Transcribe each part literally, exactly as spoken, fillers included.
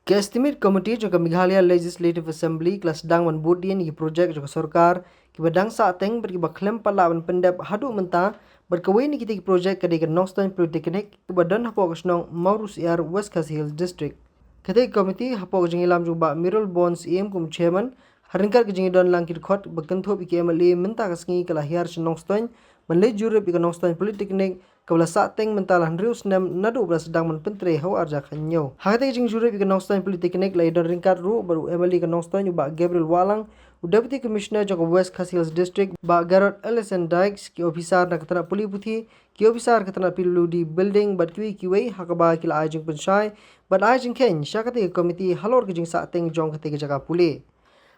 Ka Estimate Committee jong ka Meghalaya Legislative Assembly ka la sdang ban bud dien ïa ki projek jong ka sorkar kiba dang sah teng bad kiba khlem pat lah ban pyndep haduh mynta, bad kawei na kitei ki projek ka dei ka Nongstoiñ Polytechnic kaba don hapoh ka shnong Mawryngkneng, West Khasi Hills District. Katei ka committee hapoh ka jingïalam jong u Bah Mayralborn Syiem kum u chairman, ha ryngkat ka jingïadon lang ki dkhot ba kynthup ïa ki M L A mynta ka sngi ka la hiar sha Nongstoiñ ban leit jurip ïa ka Nongstoiñ Polytechnic kaba la sah teng mynta la hynriew snem naduh ba la sdang ban pyntrei ha u ar hajar khathynñiew. Ha katei ka jingjurip ïa ka Nongstoiñ Polytechnic la ïadon ryngkat ruh bad u M L A ka Nongstoiñ u Bah Gabriel Wahlang, u Deputy Commissioner jong ka West Khasi Hills District Bah Garod Ellison Dykes, ki ophisar na ka tnat pule puthi, ki ophisar ka tnat P W D Building bad kiwei kiwei, ha kaba ki la ai jingpynshai bad ai jingkheiñ sha katei ka committee halor ka jingsah teng jong katei ka jaka pule.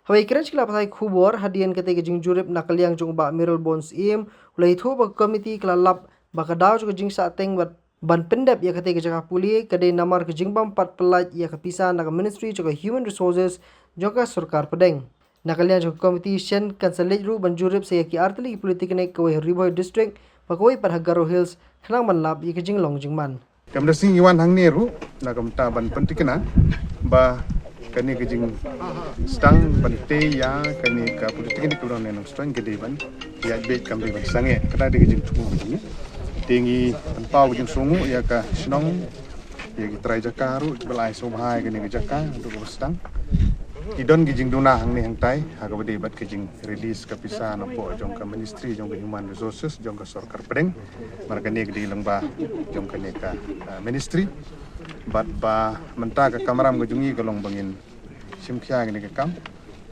Haba ïakren sha ki lad pathai khubor hadien katei ka jingjurip na ka liang jong u Bah Mayralborn Syiem, u la ïathuh ba ka committee ka la lap ba ka daw jong ka jingsah teng bad ban pyndep ïa katei ka jaka pule ka dei namar ka jingbym pat pyllait ïa ka pisa na ka Ministry jong ka Human Resources jong ka sorkar pdeng. Na ka liang jong ka committee shen kan sa leit ruh ban jurip sa ïa ki artylli ki polytechnic, kawei ha Ri Bhoi District bad kawei pat ha Garo Hills, khnang ban lap ïa ka jinglong jingman. Te mynta sngi ngi wan hangne ruh na ka bynta ban pyntikna ba kane ka jingsdang ban tei ïa kane ka polytechnic kaba don ha Nongstoiñ ka dei ban ïaid beit, kam dei ban sangeh. Kata dei ka jingthmu ka jong ngi. Te ngi pynpaw ka jingsngewnguh ïa ka shnong, ïa ki trai jaka ruh kiba la ai sngewbha ïa kane ka jaka haduh kaba sdang. Ki don ki jingduna hangne hangtai ha kaba dei bad ka jingrelease ka pisa napoh jong ka Ministry jong ka Human Resources jong ka sorkar pdeng. Namar kane ka dei lyngba jong kane ka, ah, ministry. Bad ba mynta ka kamram ka jong ngi ka long ba ngin shim khia kane ka kam,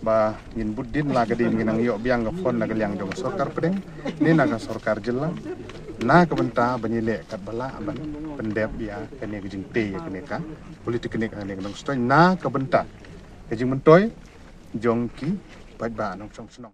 ba ngin bud dien la ka dei ngin nang ïoh biang ka fund na ka liang jong ka sorkar pdeng ne na ka sorkar jylla, na ka bynta ban ïaleh katba lah ban pyndep ïa kane ka jingtei ïa kane ka polytechnic ha kane ka Nongstoiñ na ka bynta ka jingmyntoi jong ki paidbah nongshong shnong.